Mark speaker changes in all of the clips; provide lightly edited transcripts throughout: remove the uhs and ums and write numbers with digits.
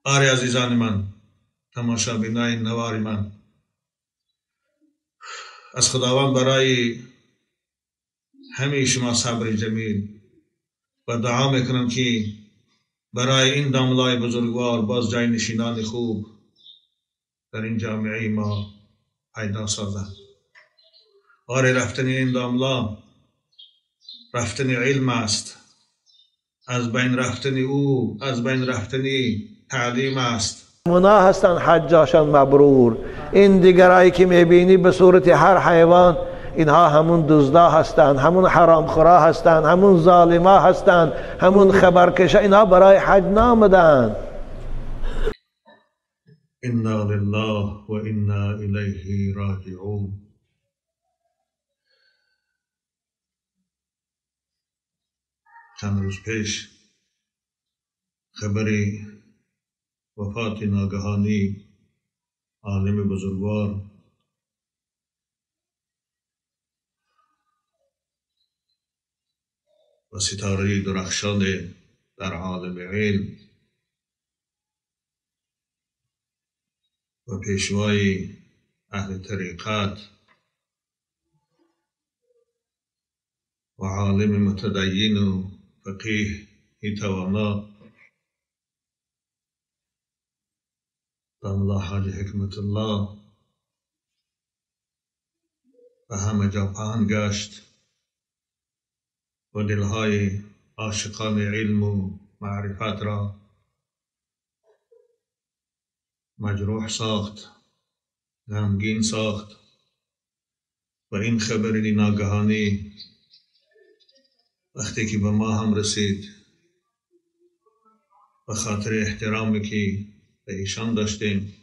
Speaker 1: آری عزیزان من، تماشابینای نوار من، از خداوند برای همه شما صبر جمیل و دعا میکنم که برای این داملای بزرگوار باز جای نشینان خوب در این جامعه ما پیدا سازد. آره، رفتن این داملا رفتن علم است، از بین رفتن او از بین رفتن تعلیم است.
Speaker 2: اونا هستن حجاشان مبرور، این دیگرایی که میبینی به صورت هر حیوان، اینها همون دزدا هستند، همون حرامخورا هستند، همون ظالما هستند، همون خبرکشا، اینها برای حج نامدن.
Speaker 1: انا لله و انا الیه راجعون. چند روز پیش خبری وفات ناگهانی عالم بزرگوار و ستاره درخشان در عالم علم و پیشوای اهل طریقت و عالم متدین و فقیه توانا داملا حاج حکمت الله به همه جا پهن گشت و دلهای عاشقان علم و معرفت را مجروح ساخت، غمگین ساخت و این خبر ناگهانی وقتی که به ما هم رسید، به خاطر احترامی که به ایشان داشتیم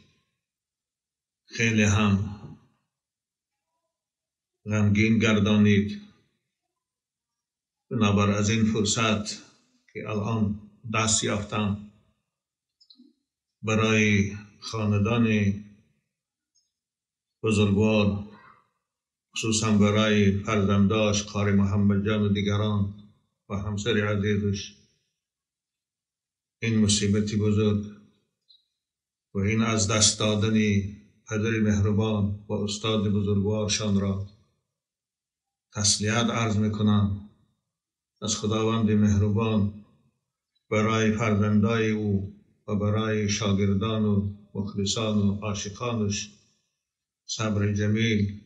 Speaker 1: خیلی هم غمگین گردانید. بنابر از این فرصت که الان دست یافتم برای خاندان بزرگوار، خصوصا برای فرزنداش قاری محمد جان و دیگران و همسر عزیزش، این مصیبت بزرگ و این از دست دادن پدر مهربان و استاد بزرگوارشان را تسلیت عرض میکنم. از خداوند مهربان برای فرزندای او و برای شاگردان و مخلصان و عاشقانش صبر جمیل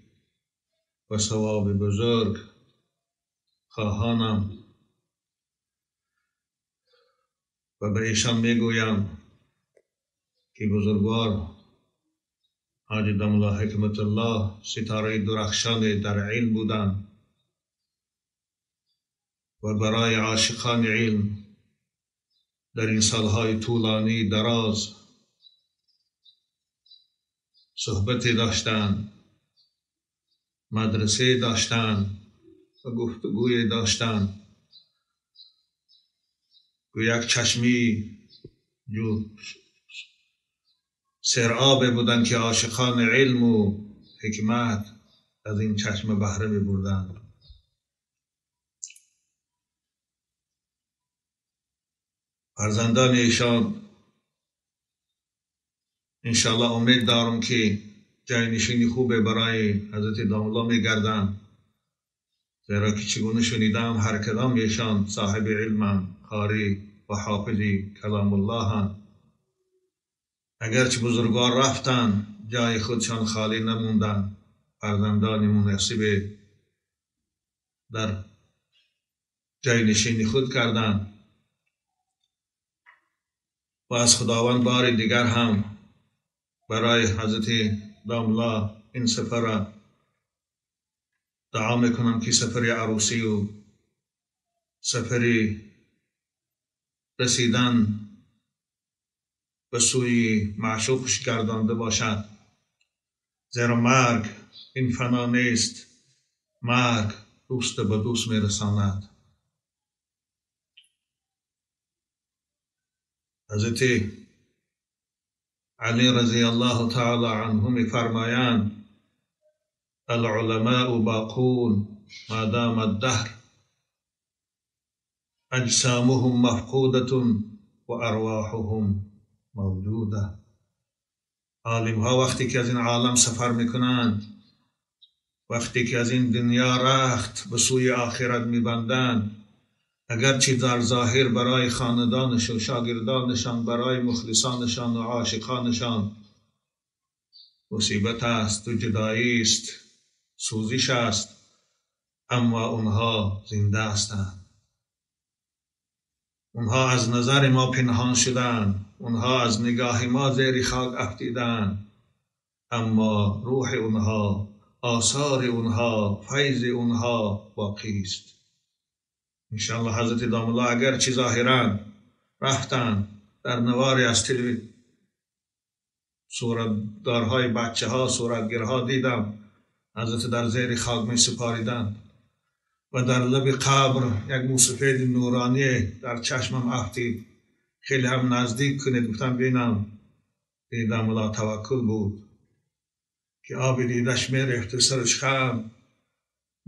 Speaker 1: و ثواب بزرگ خواهانم و به ایشان میگویم که بزرگوار حاج داملا حکمت الله ستاره درخشان در علم بودند و برای عاشقان علم در این سالهای طولانی دراز صحبتی داشتند، مدرسه داشتند و گفتگوی داشتند. یک چشمی جو سرآب بودند که عاشقان علم و حکمت از این چشم بهره می بردند. فرزندان ایشان انشاءالله امید دارم که جاینشینی خوب برای حضرت داملا میگردند، زیرا که چگونه شنیدم هر کدام ایشان صاحب علم، قاری و حافظ کلام الله هستند. اگرچه بزرگوار رفتند جای خودشان خالی نموندند، فرزندان مناسب در جاینشینی خود کردند و از خداوند بار دیگر هم برای حضرت داملا این سفر را دعا میکنم که سفر عروسی و سفر رسیدن به سوی معشوقش گردانده باشد، زیرا مرگ این فنا نیست، مرگ دوست به دوست میرساند. حضرت علی رضی الله تعالی عنه میفرمایند العلماء باقون ما دام الدهر اجسامهم مفقودة و ارواحهم موجوده. عالم ها وقتی که از این عالم سفر میکنند، وقتی که از این دنیا رخت به سوی آخرت میبندند، اگرچه در ظاهر برای خاندانش و شاگردانشان، برای مخلصانشان و عاشقانشان مصیبت است و جدایی است، سوزش است، اما اونها زنده هستند. اونها از نظر ما پنهان شدند، اونها از نگاه ما زیر خاک افتیدند، اما روح اونها، آثار اونها، فیض اونها باقی است. انشاءالله حضرت داملا اگرچه ظاهراً رفتند، در نواری از تلویزیون صورتدارهای بچه ها، صورتگرها دیدم حضرت در زیر خاک می سپاریدند و در لب قبر یک موسفید نورانی در چشمم افتید. خیلی هم نزدیک کنید، گفتم بینم. دیدم ولا توکل بود که آب دیدش می ریخت و سرش خم.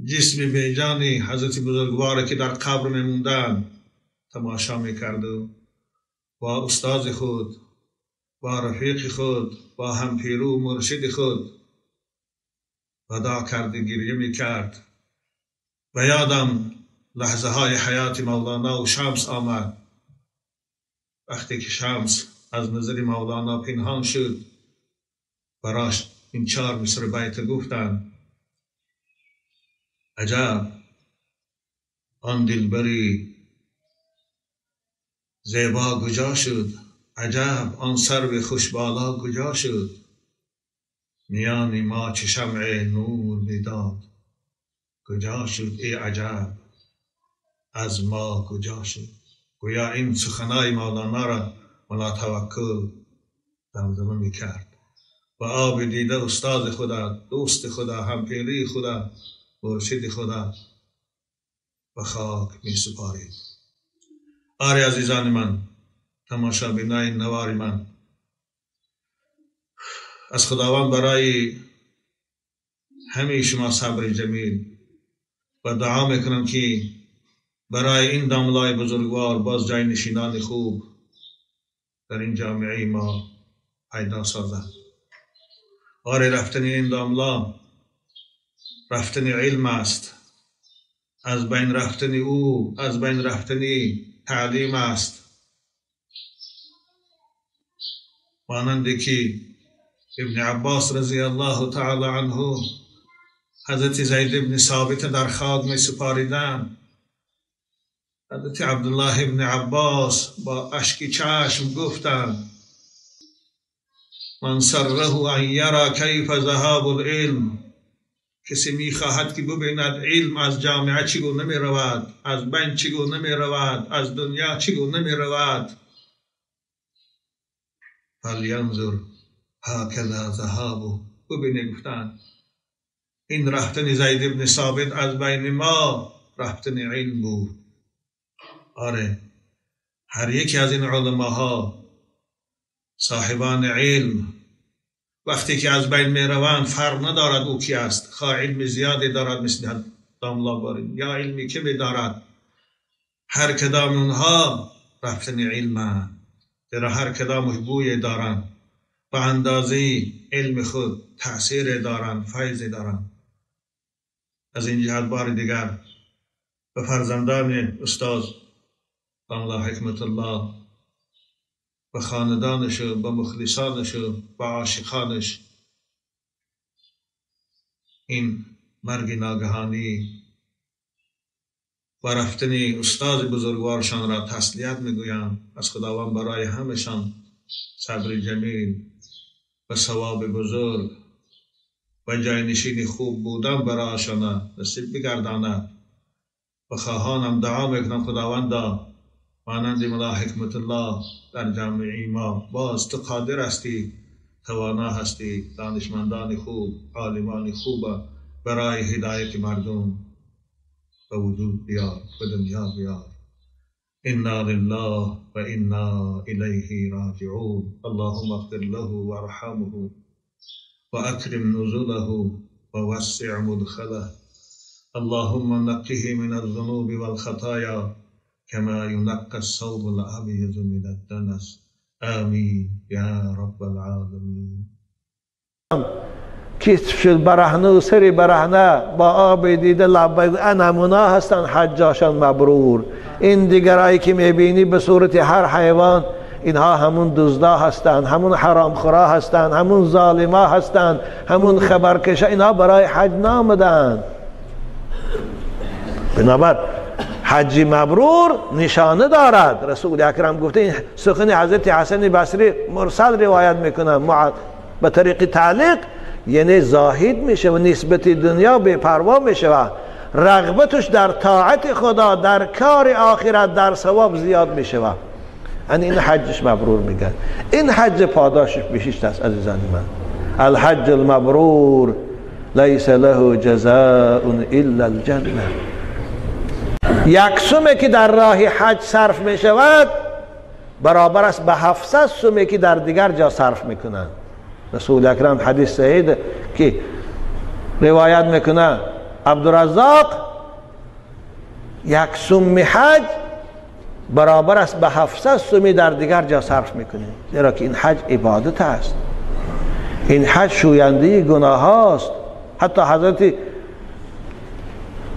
Speaker 1: جسم بیجانی حضرت بزرگوار که در قبر میموندن تماشا میکرد و با استاد خود، با رفیق خود، با همپیرو مرشد خود ودا کرد، گریه میکرد. و یادم لحظه های حیات مولانا و شمس آمد. وقتی که شمس از نظر مولانا پنهان شد، براش این 4 مصرع بیت گفتند: عجب آن دلبری زیبا کجا شد، عجب آن سرو خوشبالا کجا شد، میان ما چه شمع نور میداد، کجا شد ای عجب از ما کجا شد. گویا این سخنای مولانا را مولا توکل دمدمه میکرد و آب دیده استاد خدا، دوست خدا، همپیری خدا، مرشد خدا به خاک می سپارید. آری عزیزان من، تماشابینای نوار من، از خداوند برای همه شما صبر جمیل و دعا میکنم که برای این داملای بزرگوار باز جای نشینان خوب در این جامعه ما پیدا سازد. آره رفتن این داملا رفتن علم است، از بین رفتن او از بین رفتن تعلیم است. مانند که ابن عباس رضی الله تعالی عنه حضرت زید ابن ثابت در خاک می سپاریدند، حضرت عبدالله ابن عباس با اشک چشم گفتند: من سره ان یرا کیف ذهاب العلم. کسی میخواهد که ببیند علم از جامعه چگونه میرود، از بین چگونه میرود، از دنیا چگونه میرود، فلینظر هکذا ذهابه. ببینه، گفتند این رفتن زید ابن ثابت از بین ما رفتن علم بود. آره، هر یکی از این علماها صاحبان علم وقتی که از بین میروند فرق ندارد او کی است، خواه علم زیادی دارد مثل داملا بارین یا علمی کمی دارد، هر کدام اونها رفتن علم، در هر کدامش بوی دارند، به اندازه علم خود تأثیر دارند، فیض دارند. از این جهت بار دیگر به فرزندان استاد داملا حکمت الله، به خاندانش و به مخلصانش و به عاشقانش این مرگ ناگهانی و رفتن استاد بزرگوارشان را تسلیت میگویم. از خداوند برای همشان صبر جمیل و ثواب بزرگ و جاینشین خوب بودن برایشان نصیب بگرداند. و خواهانم دعا میکنم خداوندا مانند ملا حکمت الله در جامعه ما باز تو قادر هستی، توانا هستی، دانشمندان خوب، عالمان خوب برای هدایت مردم به وجود بیار، به دنیا بیار. انا لله و انا الیه راجعون. اللهم اغفر له وارحمه و اکرم نزله و وسع مدخله. اللهم نقه من الذنوب والخطايا كما ينقى الثوب الأبيض من الدنس. آمین یا رب العالمین.
Speaker 2: کیسف شد برهنه و سری برهنه با آب دیده لبیک، انمونا هستند حجاشان مبرور. این دیگرایی که میبینی به صورت هر حیوان، اینها همون دزدا هستند، همون حرامخورا هستند، همون ظالما هستند، همون خبرکشا، اینها برای حج نامدند. بنابر حج مبرور نشانه دارد. رسول اکرم گفته، این سخن حضرت حسن بصری مرسل روایت میکنه به طریق تعلیق، یعنی زاهد میشه و نسبت دنیا بی پروا میشه و رغبتش در طاعت خدا، در کار آخرت، در ثواب زیاد میشه و این حجش مبرور میگن. این حج پاداشش بهشت است عزیزان من. الحج المبرور لیس له جزاء الا الجنه. یک سومه که در راه حج صرف میشود برابر است به 700 سومه که در دیگر جا صرف میکنند. رسول اکرم حدیث صحیح که روایت میکنه عبدالرزاق، یک سوم حج برابر است به 700 سومی در دیگر جا صرف میکنه، زیرا که این حج عبادت است، این حج شوینده گناه هاست. حتی حضرت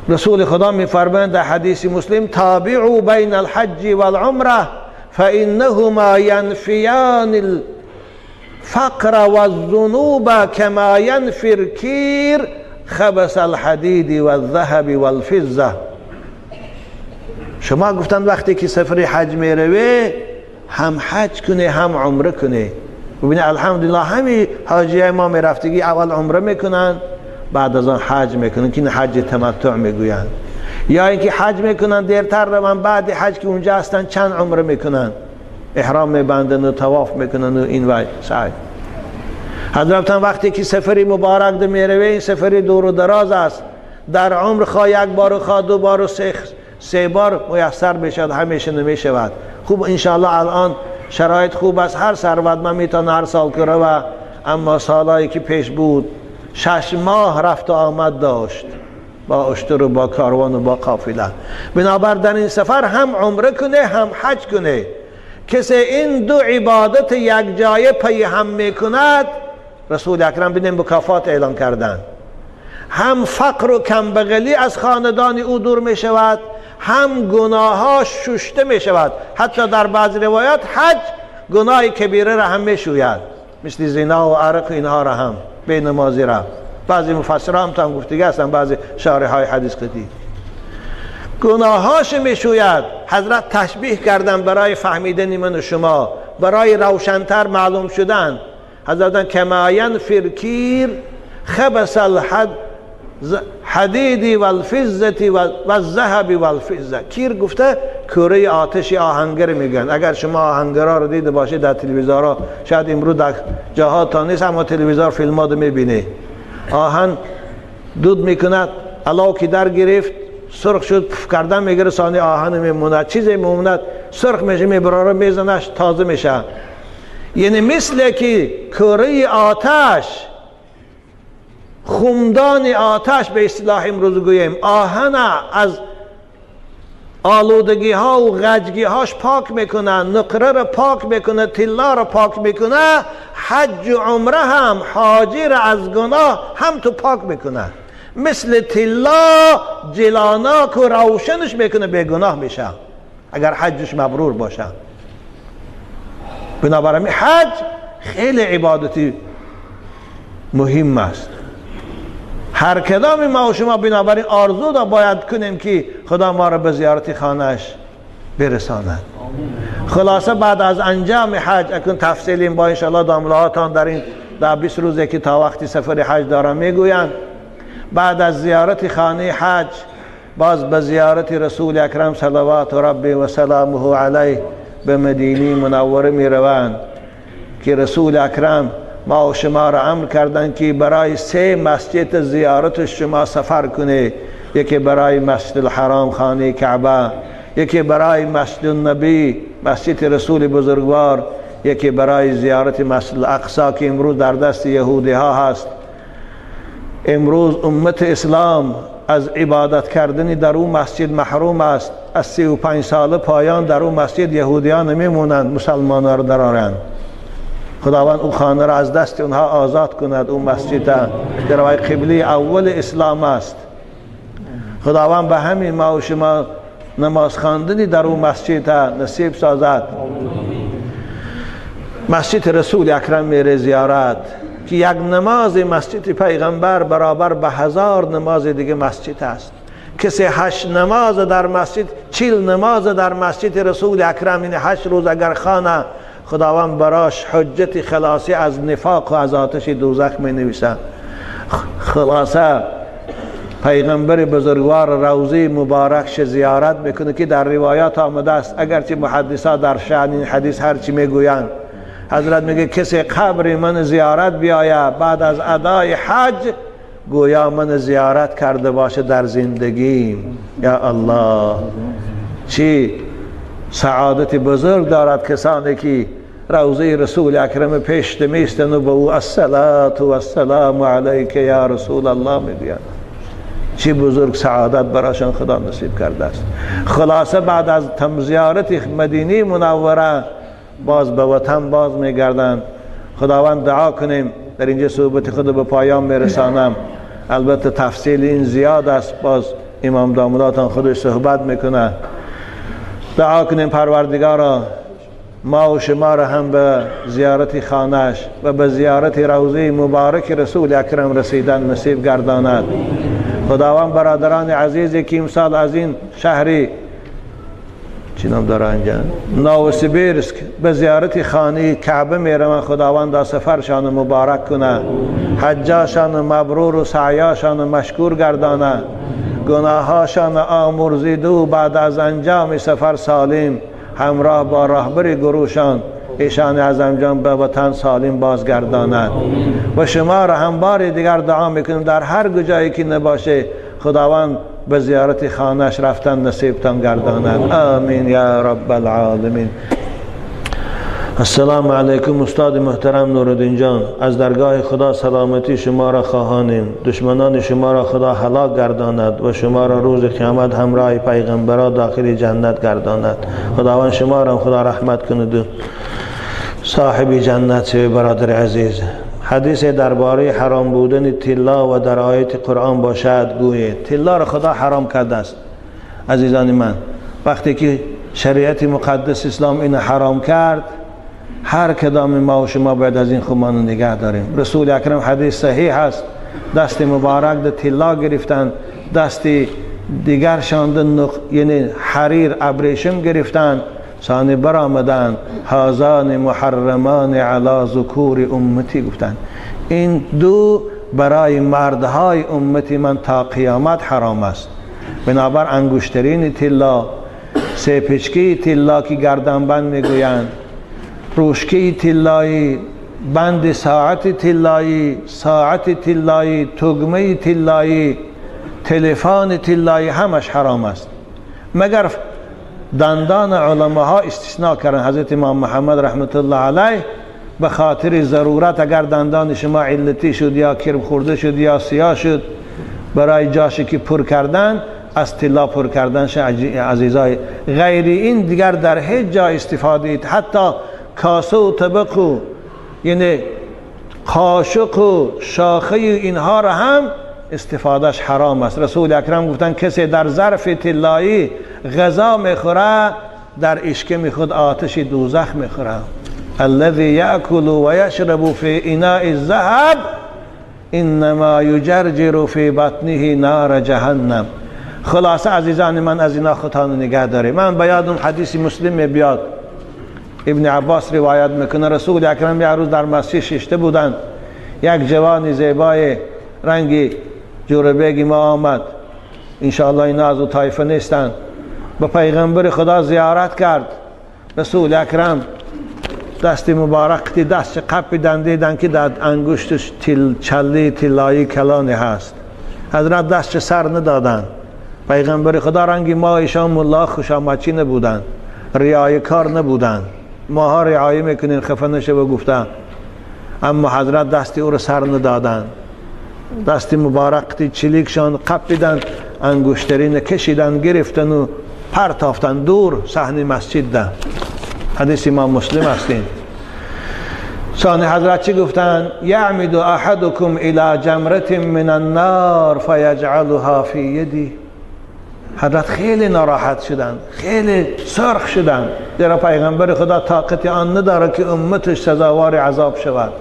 Speaker 2: رسول خدا میفرمایند در حدیث مسلم: تابعوا بین الحج والعمره فانهما ینفیان الفقر والذنوب كما ينفي الكير خبث الحدید والذهب والفضه. شما گفتن وقتی که سفر حج میروی هم حج کنه هم عمره کنه. ببینید الحمدلله همین حاجی ما میرفتگی اول عمره میکنن بعد از آن حج میکنن که این حج تمتع میگویند، یا اینکه حج میکنن دیرتر روان، بعد حج که اونجا هستن چند عمره میکنن، احرام میبندن و طواف میکنن و این وای سعی. حضرت وقتی که سفری مبارک ده میروی، این سفری دور و دراز است، در عمر خواه یک بار و خواه دو بار و سه بار میسر میشد، همیشه نمیشود. خوب انشاءالله الان شرایط خوب است، هر ثروتمند میتونه هر سال که رو، اما سالهایی که پیش بود 6 ماه رفت و آمد داشت با اشتر و با کاروان و با قافله. بنابر در این سفر هم عمره کنه هم حج کنه. کسی این دو عبادت یک جایه پی هم میکند، رسول اکرم بینیم مکافات اعلان کردن، هم فقر و کمبغلی از خاندان او دور می شود، هم گناهاش ششته می شود. حتی در بعض روایات حج گناه کبیره را هم می شوید، مثل زنا و عرق اینها را هم، بی نمازی را. بعضی مفسرها هم تا گفتگی هستن، بعضی شارح های حدیث قدیم گناهاش می شوید. حضرت تشبیه کردن برای فهمیدن من و شما، برای روشنتر معلوم شدن. حضرت کما ینفی الکیر خبث الحدید والفضة والذهب والفضة. کیر گفته کوره آتش آهنگر میگن. اگر شما آهنگرا رو دیده باشید در تلویزیون، شاید امروز در جاها تا نیست، اما تلویزیون فیلم ها رو میبینه. آهن دود میکند، علاو که در گرفت سرخ شد، پف کردن میگیره، ثانی آهن میموند، چیزی میموند، سرخ میشه، میبراره میزنش تازه میشه. یعنی مثل که کوره آتش، خمدان آتش به اصطلاح امروز گوییم، آهن از آلودگی ها و غجگی هاش پاک میکنه، نقره را پاک میکنه، طلا را پاک میکنه. حج و عمره هم حاجی را از گناه هم تو پاک میکنه، مثل طلا جلاناک و روشنش میکنه، به گناه میشه اگر حجش مبرور باشه. بنابراین حج خیلی عبادتی مهم است. هر کدام ما و شما بنابراین آرزو دا باید کنیم که خدا ما را به زیارت خانهش برساند. خلاصه بعد از انجام حج، اکنون تفصیلیم با انشاءالله داملاهاتان در این در 20 روزه که تا وقتی سفر حج دارم میگویند. بعد از زیارت خانه حج باز به زیارت رسول اکرم صلوات ربی و سلامه علیه به مدینه منوره می روند که رسول اکرم ما و شما را امر کردند که برای 3 مسجد زیارت شما سفر کنه. یکی برای مسجد الحرام خانه کعبه، یکی برای مسجد النبی مسجد رسول بزرگوار، یکی برای زیارت مسجد الاقصی که امروز در دست یهودی ها هست. امروز امت اسلام از عبادت کردن در او مسجد محروم است. از 35 سال پایان در او مسجد یهودیان نمیمونند مسلمان ها رو درآرند. خداوند او خانه را از دست اونها آزاد کند. او مسجد در قبله اول اسلام است. خداوند به همین ما و شما نماز خواندنی در او مسجد نصیب سازد. مسجد رسول اکرم میره زیارت که یک نماز مسجد پیغمبر برابر به 1000 نماز دیگه مسجد است. کسی 8 نماز در مسجد، 40 نماز در مسجد رسول اکرم، این 8 روز اگر خانه، خداوند براش حجت خلاصی از نفاق و از آتش دوزخ می نویسد. خلاصه پیغمبر بزرگوار روضه مبارکش زیارت میکنه که در روایات آمده است، اگرچه محدثا در شأن این حدیث هرچی میگویند. حضرت میگه کسی قبر من زیارت بیاید بعد از ادای حج، گویا من زیارت کرده باشه در زندگیم. یا الله، چی سعادت بزرگ دارد کسانی که روضه رسول اکرم پیش میستن و به او الصلاة و السلام علیک یا رسول الله میگویند. چی بزرگ سعادت براشان خدا نصیب کرده است. خلاصه بعد از زیارت مدینه منوره باز به وطن باز میگردند. خداوند دعا کنیم. در اینجا صحبت خود به پایان میرسانم. البته تفصیل این زیاد است، باز امام داماداتان خودش صحبت میکنه. دعا کنیم پروردگارا ما و شما را هم به زیارت خانهش و به زیارت روضه مبارک رسول اکرم رسیدن نصیب گرداند. خداوند برادران عزیزی که امسال از این شهری چی نام داره اینجا، نووسیبیرسک، به زیارت خانه کعبه میروند، خداوند سفرشان مبارک کنه، حجاشان مبرور و سعیاشان مشکور گردانه، گناهاشان آمرزیده و بعد از انجام سفر سالم همراه با راهبر گروشان ایشان از انجام به وطن سالم بازگرداند. و شما را هم بار دیگر دعا میکنیم در هر جایی که نباشه خداوند به زیارت خانهش رفتن نصیبتان گرداند. آمین یا رب العالمین. السلام علیکم استاد محترم نورالدین جان، از درگاه خدا سلامتی شما را خواهانیم. دشمنان شما را خدا هلاک گرداند و شما را روز قیامت همراه پیغمبران داخل جنت گرداند. خداوند شما را خدا رحمت کند صاحب جنت شوی. برادر عزیز، حدیث درباره حرام بودن طلا و در آیت قرآن باشد گوید. طلا را خدا حرام کرده است. عزیزان من، وقتی که شریعت مقدس اسلام این حرام کرد، هر کدام ما و شما باید از این خودمان نگه داریم. رسول اکرم حدیث صحیح است، دست مبارک ده طلا گرفتن، دست دیگر شان یعنی حریر ابریشم گرفتن، ثانی برآمدن، هازان محرمان علی ذکور امتی گفتن. این دو برای مردهای امتی من تا قیامت حرام است. بنابر انگشترین طلا، سه پچکی طلا که گردنبند میگویند، روشکی طلایی، بند ساعت طلایی، ساعت طلایی، تگمه طلایی، تلفن طلایی، همش حرام است. مگر دندان علماها استثناء کردن. حضرت امام محمد رحمت الله علیه به خاطر ضرورت اگر دندان شما علتی شد یا کرم خورده شد یا سیاه شد، برای جاشی که پر کردن از طلا پر کردن عزیزای، غیر این دیگر در هیچ جا استفاده، حتی کاسه و طبق و یعنی قاشق و شاخه اینها را هم استفادهش حرام است. رسول اکرم گفتن کسی در ظرف طلایی غذا میخوره در اشکم خود آتش دوزخ میخوره. الذي یأکل و یشرب فی اناء الذهب انما یجرجر فی بطنه نار جهنم. خلاصه عزیزان من، از اینا خودتان نگه داریم. من به یادم حدیث مسلم بیاد، ابن عباس روایت میکنه رسول اکرم یک روز در مسجد ششته بودند، یک جوان زیبای رنگی جوربیگی ما آمد، انشاءالله اینا از او طایفه نیستند، به پیغمبر خدا زیارت کرد. رسول اکرم دست مبارک دست قپیدن، دیدن که در انگشتش چله طلایی کلانی هست. حضرت دست سر ندادن. پیغمبر خدا رنگی ما ایشان ملا خوش آمدچی نبودن، ریای کار نبودن، ماها رعایه میکنیم خفه نشه و گفتن، اما حضرت دست او رو سر ندادن. دست مبارک چلیکشان قپیدن، انگشترین کشیدن، گرفتن و پرتافتن دور صحن مسجد ده. حدیث امام مسلم هستین. ثانی حضرت چی گفتن؟ یعمد احدکم الى جمرة من النار فیجعلها فی یدی. حضرت خیلی ناراحت شدن، خیلی سرخ شدن، زیرا پیغمبر خدا طاقت آن نداره که امتش سزاوار عذاب شود.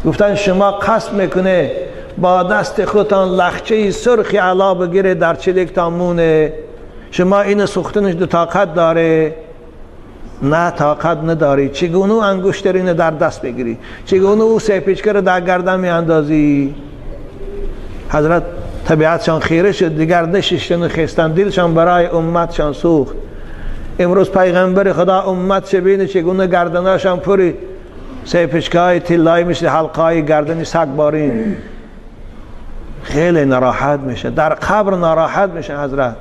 Speaker 2: گفتن شما قصد میکنه با دست خودتان لخچه سرخی علا بگیره در چلیکتان مونه، شما این سوختنش دو طاقت داره؟ نه طاقت نداری. چگونه انگشترین در دست بگیری؟ چگونه او سیپیچکه رو در گردن میاندازی؟ حضرت طبیعتشان خیره شد، دیگر نششتن و خیستن، دلشان برای امتشان سوخت. امروز پیغمبر خدا امت بینه چگونه گردناشان پوری سیپیچکه های طلایی مثل حلقه های گردنی سگ بارین. خیلی ناراحت میشه، در قبر ناراحت میشه حضرت.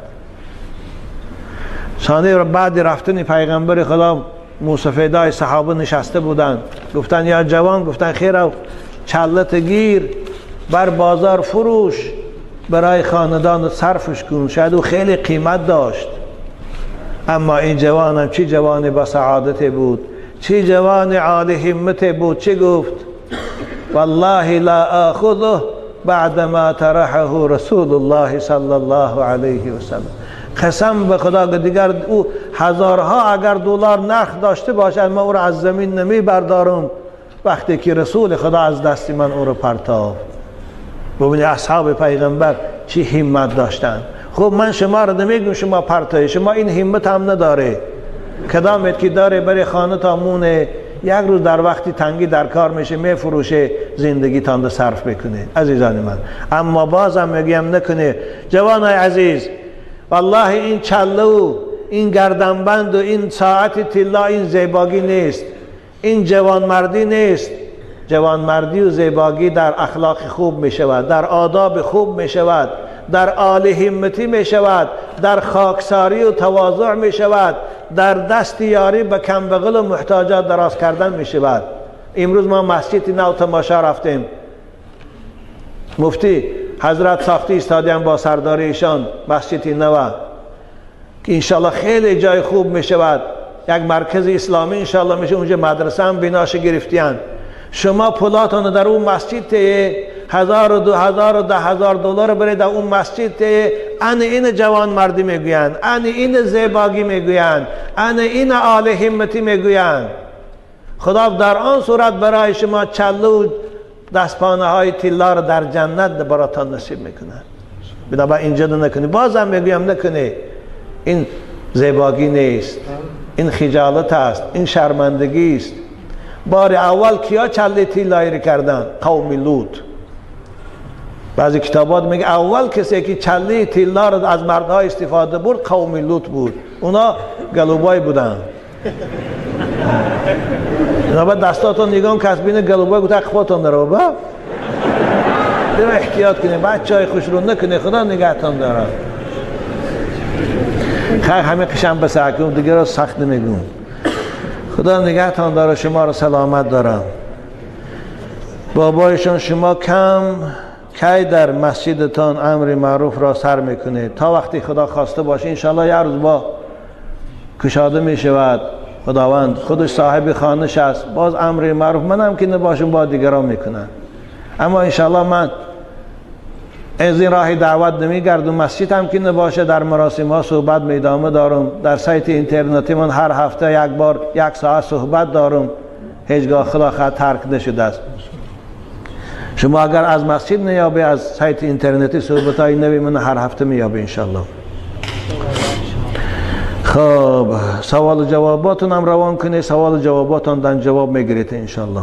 Speaker 2: ثانی بعد رفتن پیغمبر خدا موسفیدای صحابه نشسته بودند، گفتن یا جوان، گفتن خیر، چلت گیر بر بازار فروش برای خاندان صرفش کن، شاید او خیلی قیمت داشت. اما این جوانم چی جوانی با سعادت بود، چی جوان عالی همت بود. چی گفت؟ والله لا آخذه بعدما طرحه رسول الله صلی الله علیه و سلم. قسم به خدا که دیگر او هزارها اگر دلار نرخ داشته باشد من او را از زمین نمی بردارم وقتی که رسول خدا از دست من او را پرتافت. ببینید اصحاب پیغمبر چی همت داشتن. خب من شما را نمیگم شما پرتای، شما این همت هم نداره. کدامت که داره برای خانه تا مونه، یک روز در وقتی تنگی در کار میشه میفروشه، زندگی تان صرف بکنه. عزیزان من، اما بازم میگم نکنه جوانای عزیز، والله این چله و این گردنبند و این ساعت طلا این زیباگی نیست، این جوانمردی نیست. جوانمردی و زیباگی در اخلاق خوب می شود، در آداب خوب می شود، در عالی همتی می شود، در خاکساری و تواضع می شود، در دست یاری به کمبغل و محتاجات دراز کردن می شود. امروز ما مسجد نو تماشا رفتیم، مفتی حضرت ساختی استادیم با سرداری ایشان مسجد نو که انشالله خیلی جای خوب می شود، یک مرکز اسلامی انشالله میشه، اونجا مدرسه هم بناش گرفتیان. شما پولاتون در اون مسجد تیه، 1000 و 2000 و 10,000 دلار برای در اون مسجد تیه. ان این جوان مردی میگویند، ان این زیباگی میگویند، ان این عالی همتی میگویند. خدا در آن صورت برای شما چله و دستپانه های طلا رو در جنت براتان نصیب میکنه. بنابراین اینجا نکنی، بازم میگویم نکنی. این زیباگی نیست، این خجالت است، این شرمندگی است. بار اول کیا چله طلایی رو کردن؟ قوم لوط. بعضی کتابات میگه اول کسی که چله طلا رو از مردها استفاده برد قوم لوط بود. اونا گلوبای بودن. اینا بعد دستاتون نگاه کس بینه گلوبای گفت اخواتون رو با دیگه احتیاط کنه، بچهای خوش رو نکنه، خدا نگهتان داره. خیر همه قشم بسکم دیگه رو سخت نمیگم. خدا نگهتان داره، شما رو سلامت دارم. بابایشان شما کم کی در مسجدتان امر معروف را سر میکنه؟ تا وقتی خدا خواسته باشه انشالله یه روز با کشاده میشود. خداوند خودش صاحب خانش است، باز امر معروف منم که نباشم با دیگران میکنن. اما انشالله من از این راه دعوت نمیگردم، مسجد هم که نباشه در مراسم ها صحبت می ادامه دارم. در سایت اینترنتی من هر هفته یک بار یک ساعت صحبت دارم، هیچگاه خدا خواهد ترک نشده است. شما اگر از مسجد نیابی از سایت اینترنتی صحبت های نوی من هر هفته میابی انشالله. خب سوال و جواباتون هم روان کنید، سوال و جواباتون دن جواب میگیرید انشالله.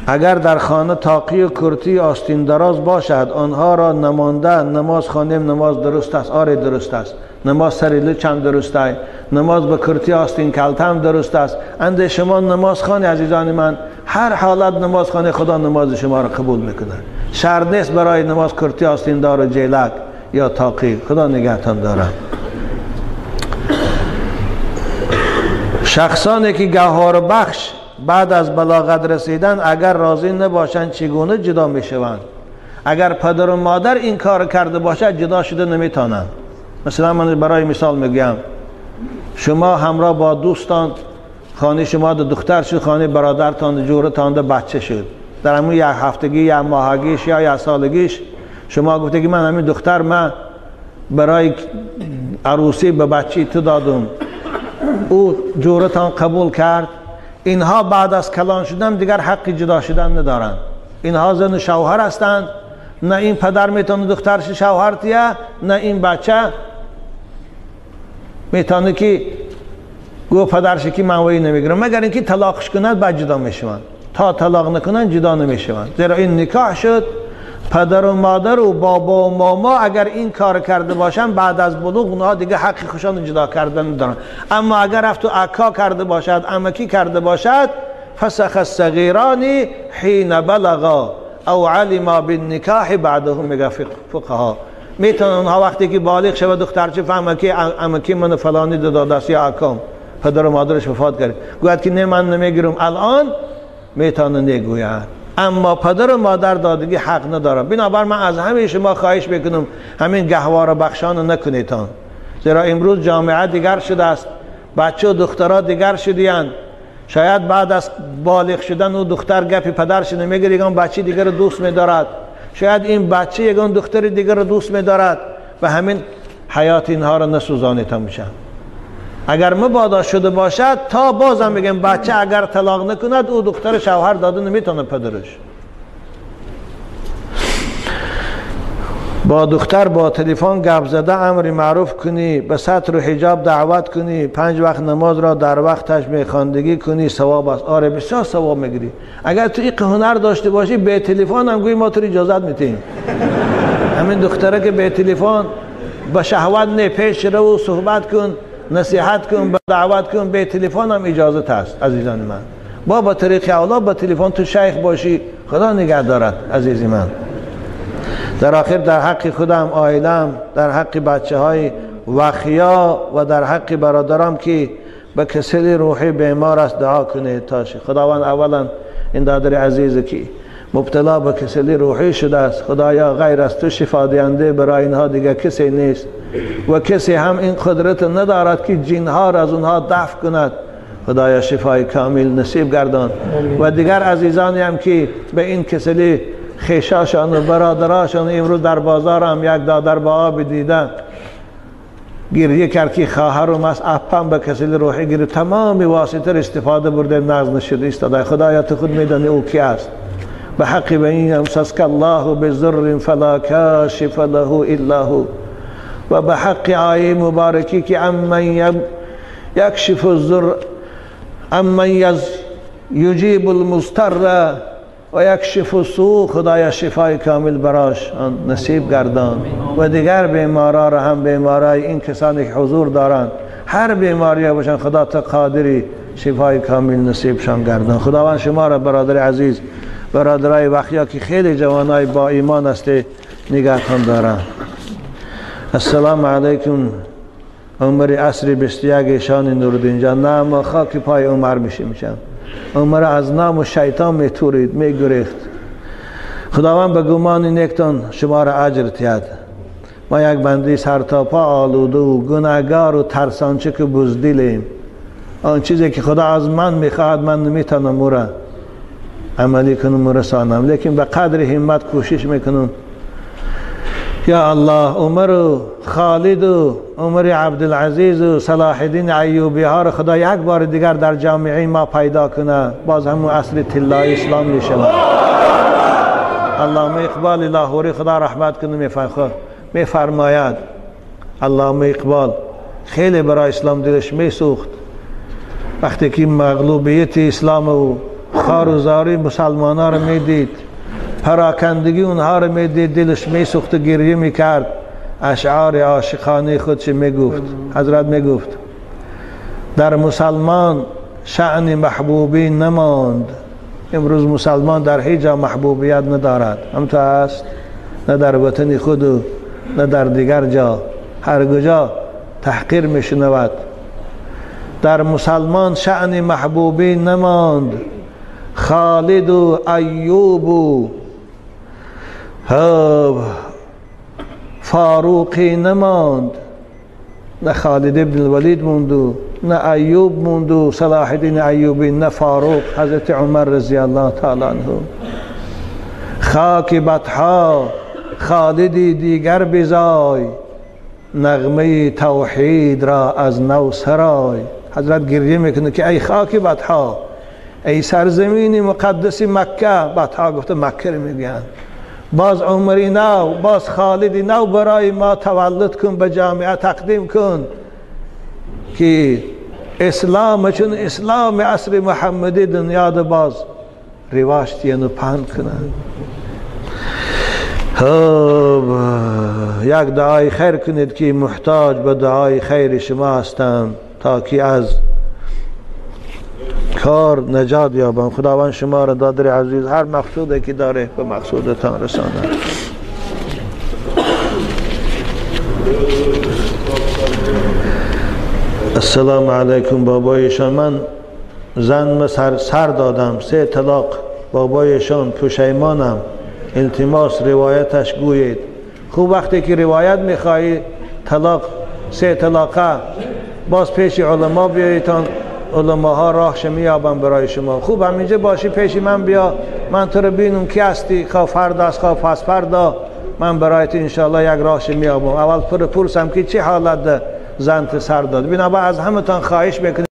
Speaker 2: اگر در خانه تاقی و کرتی آستین دراز باشد آنها را نمانده نماز خوانیم نماز درست است؟ آره درست است. نماز سر لچ هم درست است، نماز به کرتی آستین کلته هم درست است. اند شما نماز خوانی عزیزان من، هر حالت نماز خوانی خدا نماز شما را قبول میکنه. شرط نیست برای نماز کرتی آستین دار و جیلک یا تاقی. خدا نگهتان داره. شخصانی که گوهر بخش بعد از بلاغت رسیدن اگر راضی نباشند چگونه جدا میشوند؟ اگر پدر و مادر این کار کرده باشد جدا شده نمیتونن. مثلا من برای مثال میگم، شما همراه با دوستان خانه شما دختر شد، خانه برادرتان جورتان بچه شد، در همون یک هفتگی یا ماهگیش یا یک سالگیش شما گفته که من همین دختر من برای عروسی به بچه تو دادم، او جورتان قبول کرد. اینها بعد از کلان شدن دیگر حق جدا شدن ندارند. اینها زن و شوهر هستند. نه این پدر میتونه دخترش شوهر تیه، نه این بچه میتونه که گو پدرش که من وی نمیگیرم، مگر اینکه طلاقش کند بعد جدا میشوند. تا طلاق نکنند جدا نمیشوند. زیرا این نکاح شد. پدر و مادر و بابا و ماما اگر این کار کرده باشن بعد از بلوغ اونها دیگه حق خوشان جدا کردن ندارن. اما اگر رفت و عکا کرده باشد، عمکی کرده باشد، فسخ الصغیران حین بلغا او علما بالنکاح بعدهم، میگه فقها. میتونن اونها وقتی که بالغ شود دخترچه فهمه که عمکی من فلانی داده است یا عکام، پدر و مادرش وفات کرد، گوید که نه من نمیگیرم الان، میتونه نگوید. اما پدر و مادر دادگی حق نداره. بنابر من از همه شما خواهش میکنم همین گهواره بخشان نکنیتان، زیرا امروز جامعه دیگر شده است، بچه و دخترها دیگر شدیند. شاید بعد از بالغ شدن او دختر گپی پدرش نمیگیره، یگان بچه دیگر رو دوست میدارد، شاید این بچه یگان دختر دیگر رو دوست میدارد و همین حیات اینها رو نسوزانیتان میشن. اگر مبادا شده باشد تا بازم میگم بچه اگر طلاق نکند او دختر شوهر داده نمیتونه پدرش. با دختر با تلفن گپ زده امر معروف کنی، به ستر و حجاب دعوت کنی، 5 وقت نماز را در وقتش میخواندگی کنی، ثواب است. آره بسیار ثواب میگیری. اگر تو این هنر داشته باشی به تلفن هم گویی ما تو اجازت میتیم. همین دختره که به تلفن به شهوت نه پیش رو صحبت کن، نصیحت کن، به دعوت کن، به تلفن هم اجازه هست. عزیزان من با طریق اولا با تلفن تو شیخ باشی، خدا نگه دارد عزیز من. در آخر در حق خودم، عائلم، در حق بچه های وخیا و در حق برادرم که به کسل روحی بیمار است دعا کنید تا خداوند اولا این دادر عزیز که مبتلا به کسل روحی شده است، خدایا غیر از تو شفا دهنده برای اینها دیگه کسی نیست و کسی هم این قدرت ندارد که جنها را از اونها دفع کند. خدایا شفای کامل نصیب گردان. و دیگر عزیزانی هم که به این کسلی خیشاشان و برادراشان امروز در بازار هم یک دادر با آب دیده گریه کرد که خواهرم است، اپم به کسل روحی گرفت، تمام واسطه استفاده برده نغز نشده ایستاده. خدایا تو خود میدانی او کی است. به حق به این امسسک الله بضر فلا کاشف له الا هو و به حق آیه مبارکی که امن یکشف الضر امن یجیب المضطر و یکشف السوء، خدایا شفای کامل براش نصیب گردان. و دیگر بیمارا را هم، بیمارای این کسانی که حضور دارند، هر بیماری باشن خدا تا قادری شفای کامل نصیبشان گردان. خداوند شما را برادر عزیز، برادرای وخیا که خیلی جوانای با ایمان است نگهتان دارند. السلام علیکم. عمر عصر 21 شان نوردین جان. نه ما خاک پای عمر میشیم. عمر از نام و شیطان میتورید میگریخت. خداوند به گمان نیکتان شما را اجر تید. ما یک بنده سر تا پا آلوده و گناهگار و ترسانچه که بزدلیم. آن چیزی که خدا از من میخواهد من نمیتونم او را عملی کنم و رسانم، لیکن به قدر همت کوشش میکنم. یا الله عمر و خالد و عمر عبدالعزیز و صلاح الدین ایوبی ها را خدا یک بار دیگر در جامعه ما پیدا کنه، باز همون اصل طلای اسلام میشود. علامه اقبال لاهوری خدا رحمت کنه میفرماید، علامه اقبال خیلی برای اسلام دلش میسوخت. وقتی که مغلوبیت اسلام و خار و زاری مسلمان ها رو میدید، پراکندگی اونها رو میدید، دلش میسوخت و گریه میکرد. اشعار عاشقانه خودش میگفت. حضرت میگفت در مسلمان شأن محبوبی نماند. امروز مسلمان در هیچ جا محبوبیت ندارد، هم تو هست، نه در وطن خود و نه در دیگر جا، هر کجا تحقیر میشنود. در مسلمان شأن محبوبی نماند، خالد و ایوب و فاروقی نماند، نه خالد ابن الولید موند، نه ایوب موند، صلاح الدین ایوبی، نه فاروق، حضرت عمر رضی الله تعالی عنه. خاک بطحا خالدی دیگر بزای، نغمه توحید را از نو سرای. حضرت گریه میکنه که ای خاک بطحا، ای سرزمین مقدس مکه، بطحا گفته مکه رو میگن، باز عمری نو، باز خالدی نو برای ما تولد کن، به جامعه تقدیم کن که اسلام چون اسلام عصر محمدی دنیا ده باز رواج تین و پهن کنن. یک دعای خیر کنید که محتاج به دعای خیر شما هستم تا که از کار نجات یابم. خداوند شما را دادر عزیز هر مقصودی که داره به مقصودتان رسانه. السلام علیکم. بابایشان من زن سر دادم، 3 طلاق، بابایشان پشیمانم، التماس روایتش گویید. خوب وقتی که روایت میخواهی طلاق 3 طلاقه، باز پیش علما بیاییتان، علماها راهش میابن برای شما. خوب همینجا باشی پیش من بیا، من تو رو بینم کی هستی، خواه فردا است خواه پس فردا، من برایت انشاءالله یک راهش میابم. اول پر پرسم که چه حالت زنت سر داد. بنابر از همتان خواهش میکنم.